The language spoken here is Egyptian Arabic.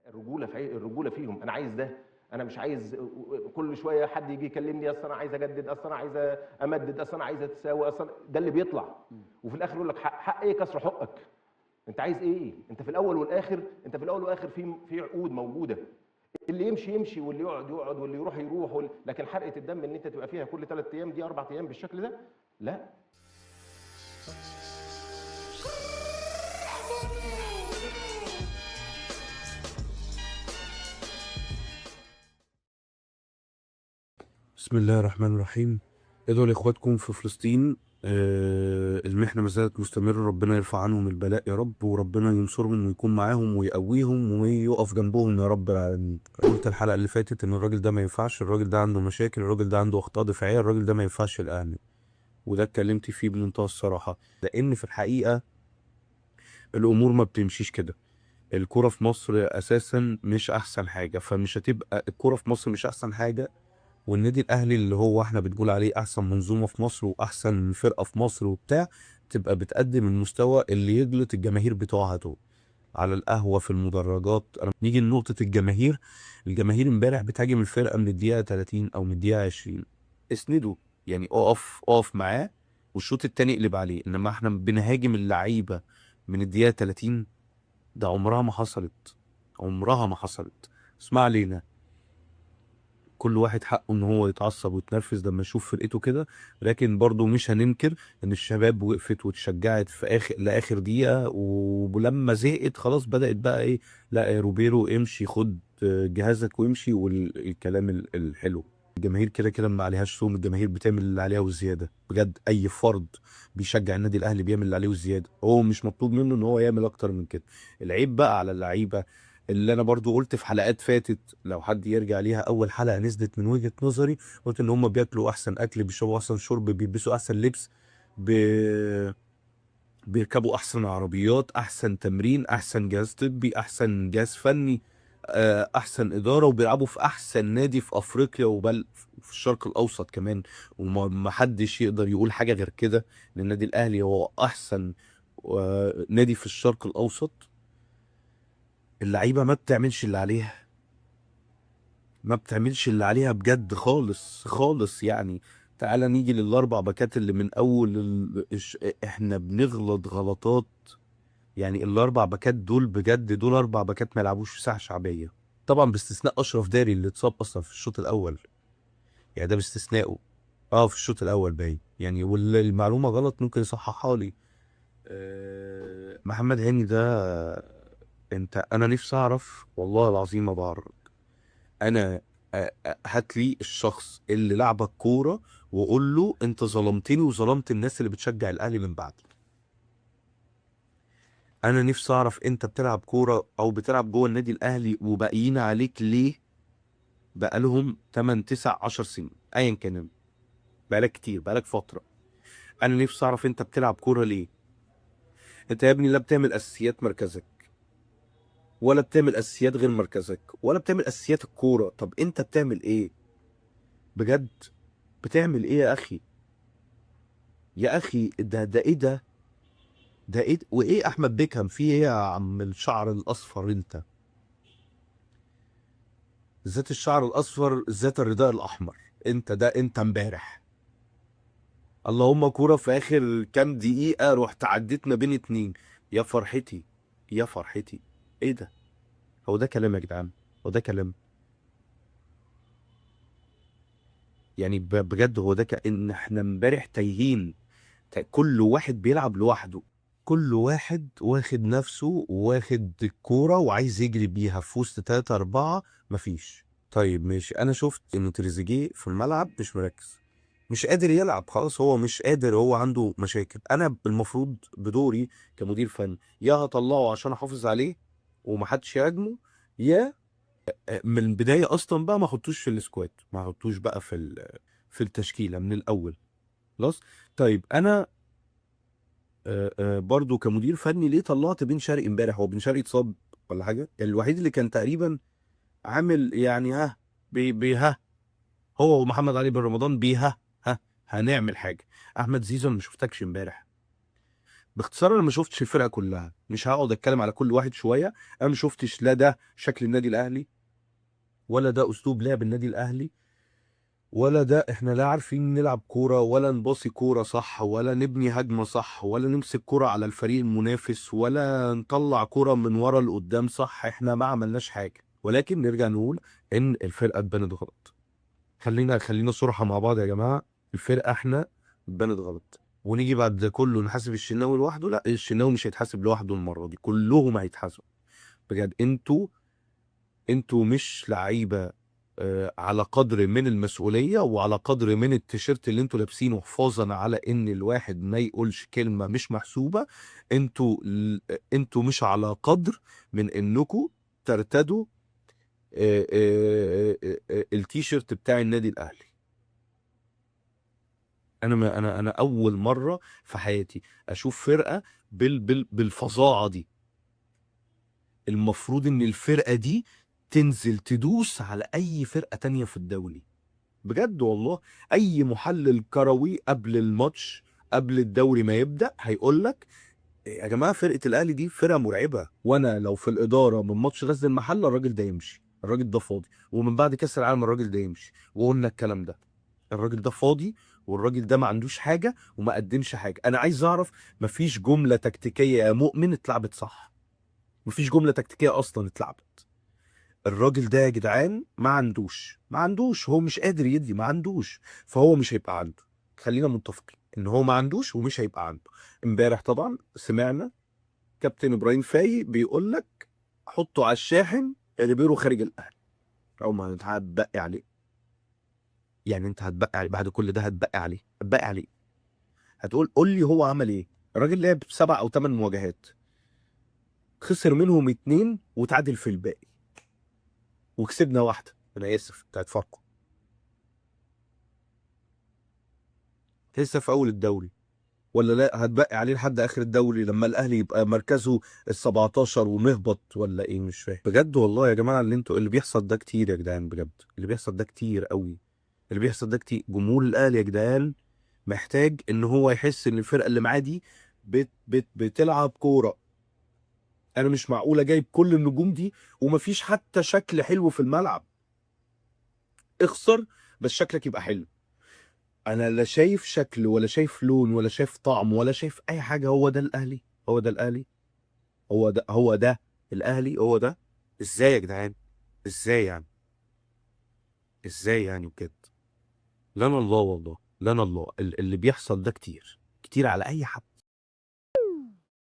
الرجولة في الرجولة فيهم. انا عايز ده، انا مش عايز كل شوية حد يجي يكلمني اصل انا عايز اجدد، اصل انا عايز امدد، اصل انا عايز اتساوي، اصل ده اللي بيطلع. وفي الاخر يقول لك حق ايه؟ كسر حقك. انت عايز ايه؟ انت في الاول والاخر، انت في الاول والاخر في عقود موجودة، اللي يمشي يمشي واللي يقعد يقعد واللي يروح يروح، لكن حرقه الدم ان انت تبقى فيها كل 3 ايام دي 4 ايام بالشكل ده، لا. بسم الله الرحمن الرحيم. ادعوا لاخواتكم في فلسطين، المحنة ما زالت مستمرة، ربنا يرفع عنهم البلاء يا رب، وربنا ينصرهم ويكون معاهم ويقويهم ويقف جنبهم يا رب العالمين. قلت الحلقة اللي فاتت ان الراجل ده ما ينفعش، الراجل ده عنده مشاكل، الراجل ده عنده اخطاء دفاعية، الراجل ده ما ينفعش الاهلي، وده اتكلمت فيه بمنتهى الصراحة، لان في الحقيقة الامور ما بتمشيش كده. الكرة في مصر اساسا مش احسن حاجة، فمش هتبقى الكرة في مصر مش احسن حاجة، والنادي الاهلي اللي هو احنا بنقول عليه احسن منظومة في مصر واحسن فرقه في مصر وبتاع، تبقى بتقدم المستوى اللي يجلط الجماهير بتوعها دول على القهوة في المدرجات. نيجي لنقطة الجماهير. الجماهير امبارح بتهاجم الفرقة من الدقيقة 30 او من الدقيقة 20. اسنده يعني، اقف معاه، والشوط التاني اقلب عليه. انما احنا بنهاجم اللعيبة من الدقيقة 30، ده عمرها ما حصلت، عمرها ما حصلت. اسمع علينا، كل واحد حقه ان هو يتعصب ويتنرفز لما يشوف فرقته كده، لكن برضو مش هننكر ان الشباب وقفت واتشجعت في اخر لاخر دقيقة، ولما زهقت خلاص بدات بقى ايه، لا يا روبيرو امشي، خد جهازك وامشي، والكلام الحلو. الجماهير كده كده ما عليهاش صوم، الجماهير بتعمل اللي عليها وزيادة. بجد اي فرد بيشجع النادي الاهلي بيعمل اللي عليه وزيادة، هو مش مطلوب منه ان هو يعمل اكتر من كده. العيب بقى على اللعيبة، اللي انا برضو قلت في حلقات فاتت لو حد يرجع ليها، اول حلقة نزلت من وجهه نظري قلت ان هم بياكلوا احسن اكل، بيشربوا احسن شرب، بيلبسوا احسن لبس، بيركبوا احسن عربيات، احسن تمرين، احسن جهاز طبي، احسن جهاز فني، احسن ادارة، وبيلعبوا في احسن نادي في افريقيا وبل في الشرق الاوسط كمان، وما حدش يقدر يقول حاجة غير كده، لان النادي الاهلي هو احسن نادي في الشرق الاوسط. اللعيبة ما بتعملش اللي عليها، ما بتعملش اللي عليها بجد خالص خالص. يعني تعالى نيجي للاربع باكات اللي من اول احنا بنغلط غلطات. يعني الاربع باكات دول بجد، دول اربع باكات ما يلعبوش في ساحة شعبية، طبعا باستثناء اشرف داري اللي اتصاب اصلا في الشوط الاول، يعني ده باستثنائه في الشوط الاول باين يعني، والمعلومه غلط ممكن يصححها لي. محمد هاني ده انت، انا نفسي اعرف والله العظيم ما بعرف، انا هات لي الشخص اللي لعبك كورة وقول له انت ظلمتني وظلمت الناس اللي بتشجع الاهلي من بعدي. انا نفسي اعرف انت بتلعب كورة او بتلعب جوه النادي الاهلي وباقيين عليك ليه بقالهم 8 9 10 سنين ايا كان، بقالك كتير، بقالك فترة. انا نفسي اعرف انت بتلعب كورة ليه. انت يا ابني لا بتعمل اساسيات مركزك، ولا بتعمل اساسيات غير مركزك، ولا بتعمل اساسيات الكورة. طب انت بتعمل ايه بجد؟ بتعمل ايه يا اخي؟ يا اخي ده ايه ده؟ ده ايه؟ وايه احمد بيكهام في ايه يا عم الشعر الاصفر؟ انت ذات الشعر الاصفر، ذات الرداء الاحمر، انت ده انت امبارح اللهم كورة في اخر كام دقيقة رحت عديت ما بين اتنين. يا فرحتي يا فرحتي، ايه ده؟ هو ده كلام يا جدعان؟ هو ده كلام؟ يعني بجد هو ده ان احنا امبارح تايهين، كل واحد بيلعب لوحده، كل واحد واخد نفسه وواخد الكورة وعايز يجري بيها في وسط 3 4، مفيش. طيب ماشي، انا شفت ان تريزيجيه في الملعب مش مركز، مش قادر يلعب خلاص، هو مش قادر، هو عنده مشاكل. انا المفروض بدوري كمدير فني يا هطلعه عشان احافظ عليه ومحدش يهاجمه، يا من البداية اصلا بقى ما احطوش في ال squad، ما احطوش بقى في التشكيلة من الاول خلاص. طيب انا برضو كمدير فني ليه طلعت بن شرقي امبارح؟ هو بن شرقي اتصاب ولا حاجة؟ الوحيد اللي كان تقريبا عامل يعني ها بي ها، هو ومحمد علي بن رمضان بيها ها هنعمل حاجة. احمد زيزو ما شفتكش امبارح. باختصار انا ما شفتش الفرقة كلها، مش هقعد اتكلم على كل واحد شوية. انا ما شفتش لا ده شكل النادي الاهلي، ولا ده اسلوب لعب النادي الاهلي، ولا ده احنا لا عارفين نلعب كورة، ولا نباصي كورة صح، ولا نبني هجمة صح، ولا نمسك كورة على الفريق المنافس، ولا نطلع كورة من ورا لقدام صح. احنا ما عملناش حاجة. ولكن نرجع نقول ان الفرقة اتبنت غلط. خلينا صراحة مع بعض يا جماعة، الفرقة احنا اتبنت غلط. ونيجي بعد ده كله نحاسب الشناوي لوحده؟ لا، الشناوي مش هيتحاسب لوحده المرة دي، كلهم هيتحاسبوا بجد. انتوا مش لعيبة على قدر من المسؤولية وعلى قدر من التيشيرت اللي انتوا لابسينه، حفاظا على ان الواحد ما يقولش كلمة مش محسوبة. انتوا مش على قدر من انكم ترتدوا التيشيرت بتاع النادي الاهلي. انا ما انا انا اول مرة في حياتي اشوف فرقه بالفظاعه دي. المفروض ان الفرقة دي تنزل تدوس على اي فرقه تانية في الدوري بجد والله. اي محلل كروي قبل الماتش، قبل الدوري ما يبدا، هيقول لك يا جماعة فرقه الاهلي دي فرقه مرعبة، وانا لو في الادارة من ماتش غزل المحلة الراجل ده يمشي، الراجل ده فاضي، ومن بعد كاس العالم الراجل ده يمشي. وقلنا الكلام ده، الراجل ده فاضي، والراجل ده ما عندوش حاجة وما قدمش حاجة. انا عايز اعرف، مفيش جملة تكتيكية يا مؤمن اتلعبت صح، مفيش جملة تكتيكية اصلا اتلعبت. الراجل ده يا جدعان ما عندوش، هو مش قادر يدي، ما عندوش، فهو مش هيبقى عنده. خلينا متفقين ان هو ما عندوش ومش هيبقى عنده. امبارح طبعا سمعنا كابتن ابراهيم فايق بيقول لك حطه على الشاحن ريبيرو خارج الاهلي، او ما هتبقي عليه. يعني انت هتبقي عليه بعد كل ده؟ هتبقي عليه، هتبقي عليه. هتقول قول لي هو عمل ايه؟ الراجل لعب 7 أو 8 مواجهات، خسر منهم 2 وتعادل في الباقي، وكسبنا واحدة، انا اسف، بتاعت فاركو لسه في اول الدوري. ولا لا هتبقي عليه لحد اخر الدوري لما الاهلي يبقى مركزه ال17 ونهبط ولا ايه؟ مش فاهم بجد والله يا جماعة. اللي بيحصل ده كتير يا جدعان، بجد اللي بيحصل ده كتير قوي، اللي بيحصل ده كتير. جمهور الاهلي يا جدعان محتاج ان هو يحس ان الفرقة اللي معاه دي بت بت بتلعب كورة. انا مش معقولة جايب كل النجوم دي ومفيش حتى شكل حلو في الملعب. اخسر بس شكلك يبقى حلو. انا لا شايف شكل ولا شايف لون ولا شايف طعم ولا شايف اي حاجة. هو ده الاهلي؟ هو ده الاهلي؟ هو ده الاهلي؟ هو ده؟ ازاي يا جدعان؟ ازاي يعني؟ ازاي يعني بجد؟ لنا الله والله، لنا الله. اللي بيحصل ده كتير كتير على اي حد.